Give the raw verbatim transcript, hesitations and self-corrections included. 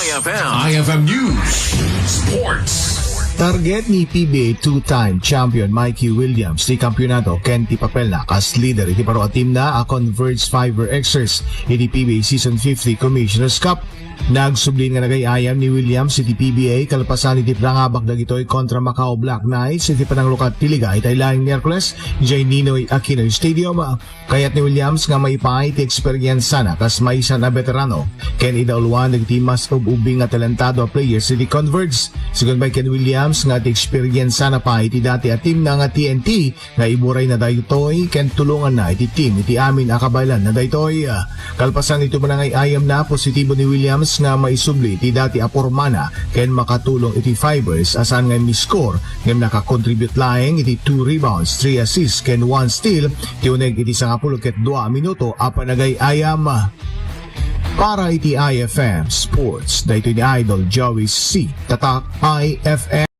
I F M. I F M News Sports. Target ni P B A two-time champion Mikey Williams ti kampiyonato ken ti papelna kas leader iti baro a teamna a Converge Fiber Xers iti P B A Season fifty Commissioner's Cup. Nagsubli nga nagay-ayam ni Williams iti P B A kalpasan iti pangabak dagitoy kontra Macau Black Knights iti pananglukat ti liga iti laing Miyerkules idiay Ninoy Aquino Stadium. Kayat ni Williams nga maipaay ti eksperyensana kas maysa a veterano ken idauluan dagiti mas ub-ubing nga talentado a players iti Converge. Sigun pay ken Williams nga ti eksperyensana pay iti dati a teamna nga T N T nga iburayna daytoy ken tulonganna iti team iti amin a kabaelanna daytoy. Kalpasan iti manangay-ayamna, positibo ni Williams nga maisubli ti dati a pormana ken makatulong iti Fibers a saan nga mi-score ngem nakakontribute laeng iti two rebounds, three assists ken one steal ti uneg iti sangapulo ket dua a minuto a panagay-ayam. Para iti I F M Sports, daytoy ni Idol Joey C. Tatak I F M.